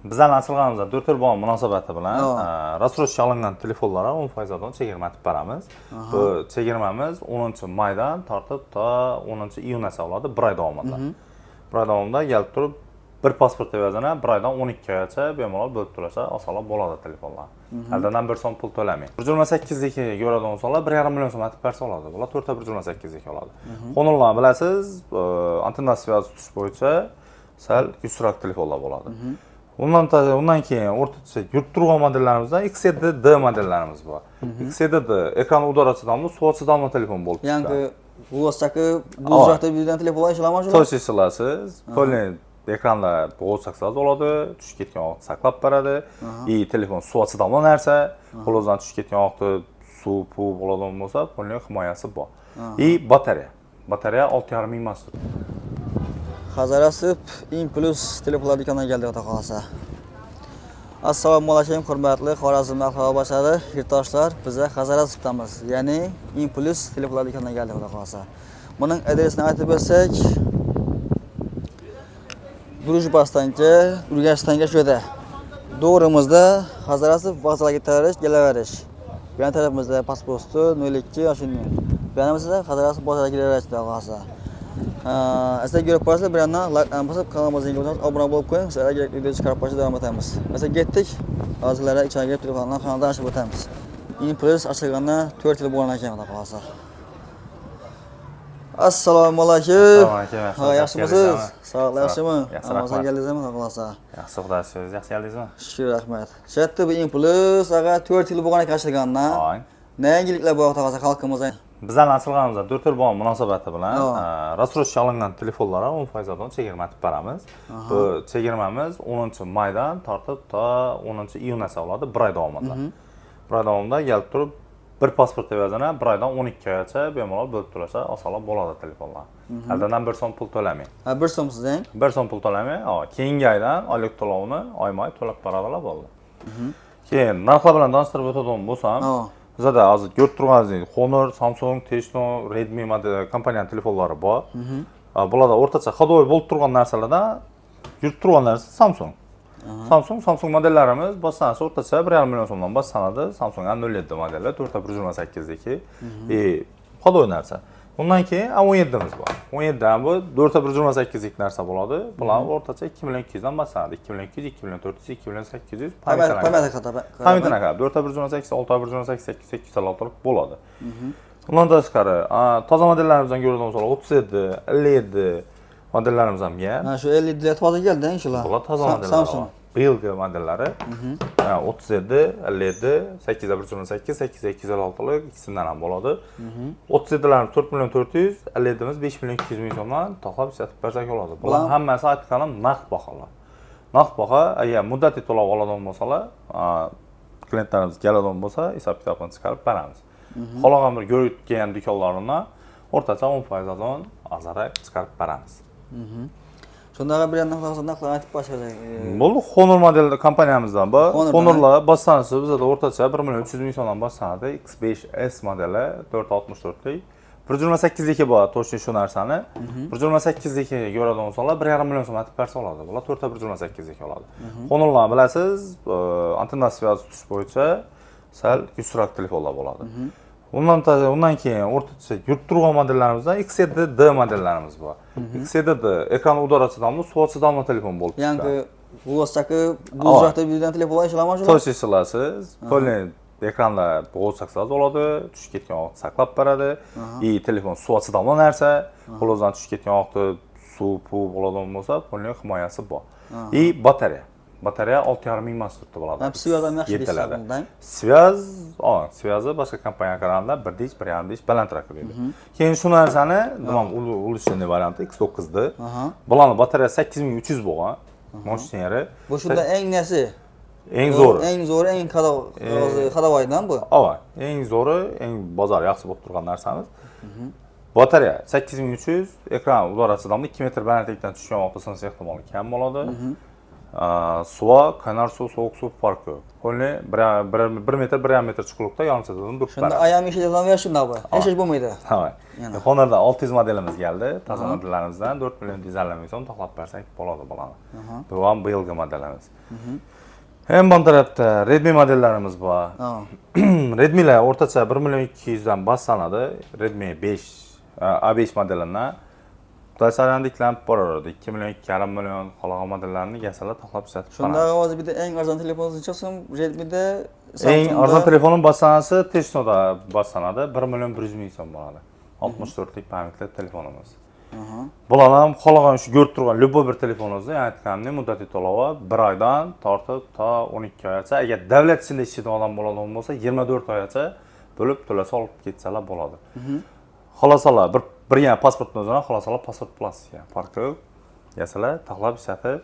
Bizlarni ochilganimizda 4 yil bo'lgan munosabati bilan рассрочка olingan telefonlarga 10%dan chegirma etib beramiz. Bu chegirmamiz 10 maydan tortib to 10 iyungacha bo'ladi, bir oy davomida. Bir oy davomida kelib turib, bir pasport evazini bir oydan 12 oygacha bemalol bo'lib to'lasa, olsalar bo'ladi telefonlar. Aldandan 1 so'm pul to'lamay. 128ligi ko'radigan bo'lsalar, 1,5 million so'm aytib bersa oladi. Bular 4 128lik oladi. Honorlarni bilasiz, antenna связь tutish bo'yicha sal kuchliroq telefonlar bo'ladi. Undan keyin o'rtacha yurib turgan modellarimizdan X7D modellarimiz bor. X7D ekran удар ga chidamli, suvga chidamli telefon bo'lib chiqqan. Yangi g'o'zchaki buzroqda bilgan telefonlar ishlama shu. Точно ishlatasiz. Полный ekranda g'o'zchaksangiz bo'ladi, tushib ketgan vaqt saqlab beradi. И telefon suvga chidamli narsa. Qo'lingizdan tushib ketgan vaqtda suv puv bo'ladigan bo'lsa, полный himoyasi bor. И batareya. Batareya 6,5 ming mAh. Hazarasp Implus telefonlar do'koniga keldik, xudo xohlasa. Assalomu alaykum, hurmatli Xorazm ahli yurtdoshlar. Biza Hazaraspdamiz. Ya'ni Implus telefonlar do'koniga keldik, xudo xohlasa. Buning adresini aytib o'tsak, Дружба stanka, Urganch stanka shu yerda. To'g'rimizda Hazarasp vokzalga ketaverish, kelaverish. Bu yon tarafimizda pasporti 02 yoshini. Bu yonimizda Hazarasp bozorga kelaverish, xudo xohlasa. Sizlar ko'rib qo'yasizlar, bir yandan like bosib, kanalimizga obuna bo'lib qo'ying. Sizlarga kerakli video chiqarib qo'yishda davom etamiz. Mesela ketdik. Hozirlar ichariga kirib telefondan xonadon ochib o'tamiz. Implus ochilgandan 4 yil bo'lgan ekan, xudo xohlasa. Assalomu alaykum. Assalomu alaykum. Ha, yaxshimisiz? Sog'liq yaxshimi? Yaxshi, Ramazon rahmat. Keldingizmi, xudo xohlasa? Yaxshi, xudo shukr. Yaxshi keldingizmi? Shukur, rahmat. Shu bu Implus ag'a 4 yil bo'lgan ekan ochilgandan. Oy. Ne yangiliklar bor, xudo xohlasa, xalqimizga? Bizlarni ochilganimizda 4 yil bo'lgan munosabati bilan рассрочка olingan telefonlarga 10%dan chegirma etib beramiz. Bu chegirmamiz 10 maydan tortib to 10 iyungacha bo'ladi, bir oy davomida. Bir oy davomida kelib turib, bir pasport evazini bir oydan 12 oygacha bemalol bo'lib to'lasa, olsalar bo'ladi telefonlar. Aldandan 1 so'm pul to'lamay. Ha, 1 so'm sizdan. 1 so'm pul to'lamay, keyingi oydan oylik to'lovini oyma-oy to'lab boradilar, bo'ldi. Keyin narxlar bilan tanishtirib o'tadigan bo'lsam, bizada hozir ko'rib turganingizdek Honor, Samsung, Tecno, Redmi model kompaniyaning telefonlari bor. Bularda o'rtacha ходовой bo'lib turgan narsalardan yurib turgan narsa Samsung. Samsung modellarimiz boshlanishi o'rtacha 1,5 million so'mdan boshlanadi. Samsung A07 modeli 4 128ligi. И ходовой narsa. Undan keyin A17imiz bor. 17 ham bu 4 128lik narsa bo'ladi. Bular o'rtacha 2 million 200 dan boshlanadi. 2 million 200, 2 million 400, 2 million 800. Pamять qataba. Pamятini qarab 4 128, 6 128, 8 856lik bo'ladi. Undan tashqari, toza modellarimizdan ko'radigan bo'lsak, 37, 57 modellarimiz ham bor. Ha, shu 50 toza keldi, shular. Bular toza modellar. Samsung. Bıyılgı modellari. 37, 57, 8 128, 8 256lik ikkisidan ham bo'ladi. 37larimiz 4 million 400, 57imiz 5 million 200 ming so'mdan to'xtab ishlatib bersak bo'ladi. Bular hammasi aytganim naqd baholar. Naqd baho, agar muddatli to'lov oladigan bo'lsalar, klientlarimiz keladigan bo'lsa, hisob kitobini chiqarib beramiz. Xohlagan bir ko'rib kelgan do'konlarini o'rtacha 10%dan ozroq chiqarib beramiz. Shundaqa bir yandan xohlasa naqdlar aytib boshlasak. Bo'ldi, Honor model kompaniyamizdan bor. Honordan, Honorlar boshlanishi bizada o'rtacha 1 million 300 ming so'mdan boshlanadi. X5S modeli 464lik. 128ligi bor, точно shu narsani. 128ligi ko'radigan bo'lsalar, 1,5 million so'm aytib bersa oladi. Bular 4 128lik oladi. Honorlarni bilasiz, antenna связь tutish bo'yicha sal kuchliroq telefonlar bo'ladi. Undan keyin o'rtacha yurib turgan modellarimizdan X7D modellarimiz bor. X7D ekran удар ga chidamli, suvga chidamli telefon bo'lib chiqqan. Yangi g'o'zchaki buzroqda bilgan telefonlar ishlama shular. Точно ishlatasiz. Полный ekranda g'o'zchaksangiz bo'ladi, tushib ketgan vaqt saqlab beradi. И telefon suvga chidamli narsa. Qo'lingizdan tushib ketgan vaqtda suv puv bo'ladigan bo'lsa, полный himoyasi bor. И batareya. Batareya 6,5 ming mAh turibdi bo'ladi. Ha, связь ham yaxshi deysiz Yettaladi. Bundan. Связь, связь i boshqa kompaniyaga qaraganda bir dish, 1,5 dish balandroq keladi. Keyin shu narsani nima улучшенный varianti X9D. Bularni batareyasi 8300 bo'lgan. Мощный. Bu shunda eng nasi? Eng zo'ri. Eng zo'ri, eng ходовой dan bu. Ava, eng zo'ri, eng bozor yaxshi bo'lib turgan narsamiz. Batareya 8300, ekran удар ga chidamli, 2 metr balandlikdan tushgan vaqtda sinish ehtimoli kam bo'ladi. Suva, qaynar suv, sovuq suv farqi yo'q. Полный 1 metr, 1,5 metr chuqurlikda yarim turib Shunda beradi. Ayam ishlaydigan shunda bu. Hech ish bo'lmaydi. Ha. Honor'da 600 modelimiz geldi. Toza modellarimizdan 4 million 150 ming so'm taxlab bersak bo'ladi bolani. Bu ham bıyılgı modelimiz. Hem bu tarafda Redmi modellarimiz bor. Redmi'lar o'rtacha 1 million 200 dan boshlanadi. Redmi 5, A5 modelidan. Xudoysaran tiklanib boraveradi. 2 million, 2,5 million xohlagan modellarini kelsalar taxlab ishlatib Shunda beramiz. hozir bitta eng arzon telefon necha? Redmi'da, Eng Samsung'da arzon telefonin boshlanasi Tecnoda boshlanadi. 1 million 100 ming so'm bo'ladi. 64 lik память li telefonimiz. Bular ham xohlagan shu ko'rib turgan любой bir telefoningizni, ya'ni aytganimdek, muddati to'lovi 1 oydan tortib to 12 oygacha, agar davlat ichida ishlaydigan odam bo'ladigan bo'lsa, 24 oygacha bo'lib to'lasa olib ketsalar bo'ladi. Xohlasalar bir birgina pasportni o'zini, xohlasalar pasport plastik farqi yo'q. Kelsalar taxlab ishlatib,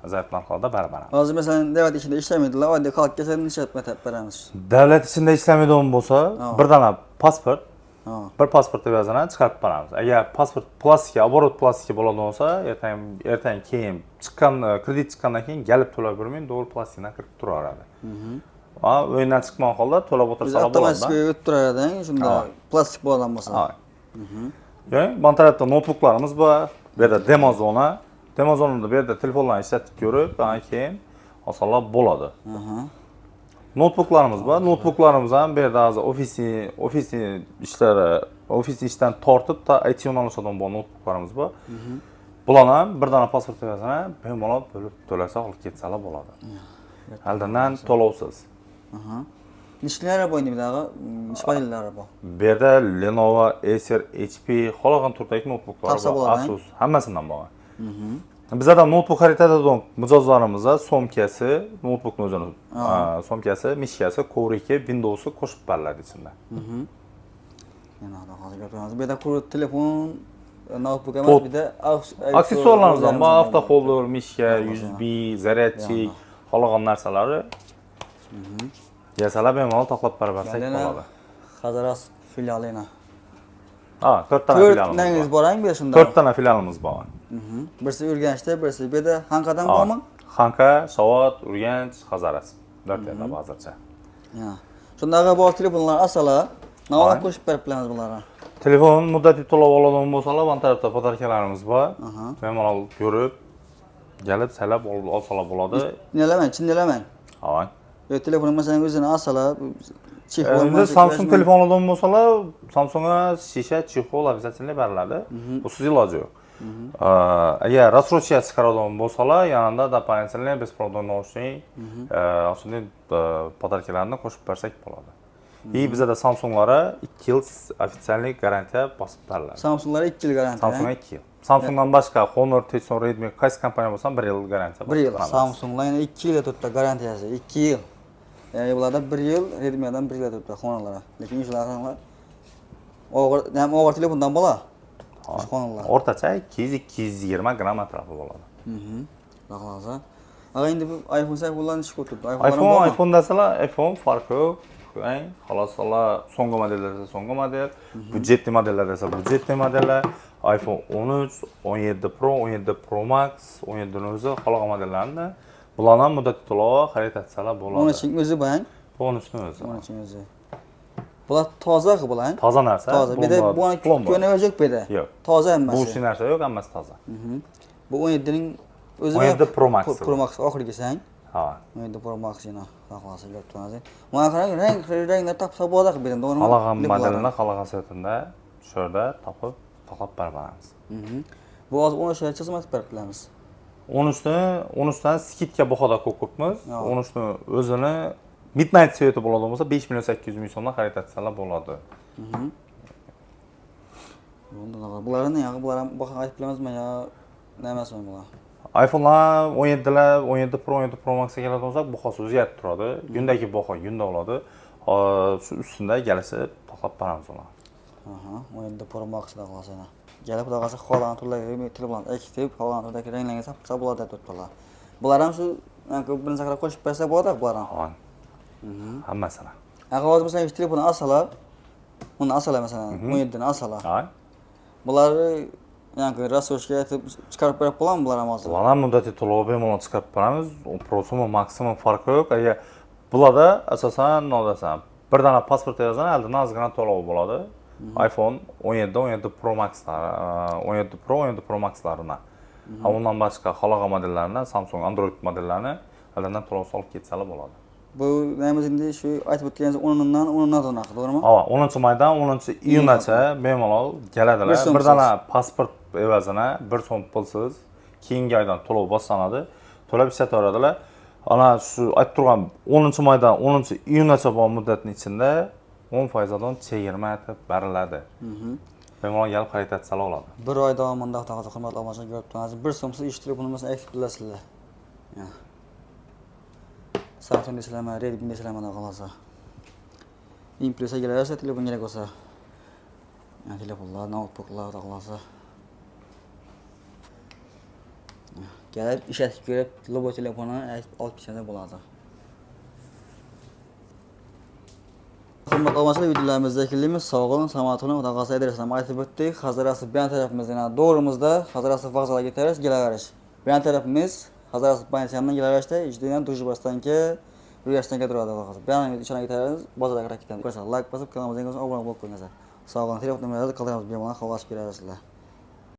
ajoyib narxlarda berib beramiz. Hozir masalan davlat ichida ishlamaydilar, oddiy xalq kelsa ishlatib beramiz. Davlat ichida ishlamaydigan bo'lsa, bir dona pasport, bir pasport yozini chiqarib beramiz. Agar pasport plastik, оборот plastik bo'ladigan bo'lsa, ertaң keyin chiqqan kredit chiqqandan keyin kelib to'lab bermang, to'g'ri plastikdan kirib turaveradi. Ha, o'yindan chiqmagan holda to'lab Biz o'tirsalar bo'ladi. Avtomatik o'tib turadi, shunda plastik bo'lgan bo'lsa. Ha. Ya'ni bu tarafda noutbuklarimiz bor. Bu yerda demo zona. Demo zonada bu yerda telefonlarni ishlatib ko'rib, andan keyin olsalar bo'ladi. Noutbuklarimiz bor. Noutbuklarimiz ham bu yerda hozir ofisiy ishlari, ofisiy ishdan tortib ta IT yo'nalishida bo'lgan noutbuklarimiz bor. Bularni ham bir dona pasport evaziga bemalol bo'lib to'lasa olib ketsalar bo'ladi. Aldandan to'lovsiz. Nechtalar bor endi bu yerda? Necha modellar bor? Bu yerda Lenovo, Acer, HP xohlagan turdagi noutbuklar Topsa bor. bo'ladi, Asus hammasidan bor. Bizada noutbuk xarid etadigan mijozlarimizga sumkasi, noutbukni o'zini sumkasi, мышка si, коврик i, Windows'i qo'shib beriladi ichida. Yana xudo xohlasa gapiramiz. Bu yerda quruq telefon, noutbuk emas, bu yerda Aksessuarlarimiz ham bor, автохолдер, мышка, USB, зарядчик, xohlagan narsalari kelsalar bemalol taxlab berib bersak Yana bo'ladi. Hazorasp filiali yana. Ha, 4 tane To'rt filialimiz nangiz bor. bor bu yerda shunda. 4 tane filialimiz bor. Birisi Urganchda, birisi bu yerda. Xanqadan bormi? Xanqa, Shovot, Urganch, Hazorasp. 4 yerda hozircha. Ya. Shundaqa bor telefonlar asala, nima Ha. qo'shib berib bilamiz bularga. Telefon muddati to'lov oladigan bo'lsalar, bu tarafda подарка larimiz bor. Bemalol ko'rib, kelib saylab olsalar bo'ladi. Nelamang, chinnelamang. Ha. Yo, telefon masalan o'zini asala, чехол. Endi Samsung telefon oladigan bo'lsalar, Samsungga shisha, чехол обязательно beriladi. Busiz iloji yo'q. Agar рассрочка chiqaradigan bo'lsalar, yanında дополнительный беспроводной наушник, shunday подарка larni qo'shib bersak bo'ladi. И bizada Samsunglara 2 yil официальный garantiya bosib beriladi. Samsunglar 2 yil garantiya. Samsungga 2 yil. Samsungdan boshqa Honor, Tecno, Redmi qaysi kompaniya bo'lsa ham 1 yil garantiya. 1 yil. Bosib beramiz. Samsunglar yana 2 yil turibdi garantiyasi. 2 yil. Ya'ni bularda 1 yil, Redmi'dan 1 yil turibdi Honorlar. Lekin shular og'ir, ham og'ir telefondan bola. Shu Honorlar. O'rtacha 200-220 gramm atrofi bo'ladi. Xudo xohlasa. Ag'a, endi bu iPhone iPhone'larni ishi ko'p turibdi. iPhone, iPhone desalar, iPhone farqi yo'q. Eng xohlasalar so'nggi modellar desa so'nggi model, бюджетный modellar desa бюджетный modellar, iPhone 13, 17 Pro, 17 Pro Max, 17 ni o'zi xohlagan modellarni bularni ham muddati to'lovi xarid etsalar bo'ladi. 13 o'zi bang. Bu 13 ni o'zi. 13 o'zi. Bular toza bular. Toza narsa. Toza. Bu yerda Plomba, bu plomba. ko'na yo'q bu yerda. Yo'q. Toza hammasi. Bu narsa yo'q, hammasi toza. Bu 17 ning o'zi 17 Pro Max. Pro Max oxirgisi. Ha. 17 Pro Max yana xudo xohlasa ko'rib turamiz. Mana qarang, rang ranglar topsa bo'ladi bu yerdan, to'g'rimi? Xohlagan Telefonlarni. modelini xohlagan светында shu yerda topib taxlab berib beramiz. Bu hozir 13 xizmat berib bilamiz. 13 ni 13 dan скидка bahoda qo'yib qo'yibmiz. Ha. 13 ni o'zini Midnight цвет i bo'ladigan bo'lsa 5 million 800 ming so'mdan xarid etsalar bo'ladi. Bunda bularni yog'i bular ham baho aytib bilamizmi yo nima emasmi bular? iPhone'lar 17lar, 17 Pro, 17 Pro Maxga keladigan bo'lsak, bahosi o'zgarib turadi. Gundagi baho gunda oladi. Shu ustida kelishib taxlab beramiz ularni. Aha, 17 Pro Max xudo xohlasa yana. Kelib xudo xohlasa xohlagan turdagi telefon ekitib, xohlagan turdagi ranglarga sapsa bo'ladi deb turibdilar. Bular ham shu birinchi qarab qo'shib bersa bo'ladi bular ham. Ha. Hammasini. Agar hozir masalan shu telefonni olsalar, buni olsalar masalan 17 ni olsalar, Ha. bularni Ya'ni рассрочка chiqarib berib bo'ladimi bular ham hozir? Bulardan muddati to'lov bemalol chiqarib beramiz. Prosumi maksimum farqi yo'q. Agar bularda asosan nima desam, bir dona pasport evazidan oldindan ozgina to'lov bo'ladi. iPhone 17, 17 Pro Maxlar, 17 Pro, 17 Pro Maxlarini. Ha, undan boshqa xohlagan modellarini, Samsung Android modellarini oldindan to'lov solib ketsalar bo'ladi. Bu neyimiz endi shu aytib o'tganingiz 10-dan 10-dan narxi, to'g'rimi? Ava, 10 maydan 10 iyungacha bemalol keladilar. Bir so'm Bir dona pasport evazina 1 so'm pulsiz keyingi oydan to'lov boshlanadi. To'lab ishlataveradilar. Ana shu aytib turgan 10 maydan 10 iyungacha bo'lgan muddatning ichida 10%dan chegirma etib beriladi. Bemalol kelib xarid etsalar oladi. Bir oy davomida xudo xohlasa, hurmatli obunachilar, ko'rib turamiz. Bir so'msiz ish telefonimizni aytib bilasizlar. Ya. Samsung deysizlarmi, Redmi deysizlarmi, xudo xohlasa. Impressa kelaversa, telefon kerak bo'lsa. Ya, telefonlar, noutbuklar, xudo xohlasa. Kelib ishlatib ko'rib, любой telefonni olib ketsangiz bo'ladi. Hurmatli obunachilar, videolarimizni yakunlaymiz. Sog' bo'ling, salomat bo'ling. Xudo xohlasa, adresini aytib o'tdik. Hazorasp bu yon tarafimizda, yana to'g'rimizda Hazorasp vokzaliga ketarish, kelaverish. Bu yon tarafimiz Hazorasp banksidan kelaverishda, ijdidan Drujbastanka, Ruyashdanka turadi, xudo xohlasa. Bu yon ishona ketarmiz, bozorga qarab ketamiz. Ko'rsa, like bosib, kanalimizga obuna bo'lib qo'yinglar. Sog' bo'ling. Telefon nomerlarini qoldiramiz, bemalol xabarlashib berasizlar.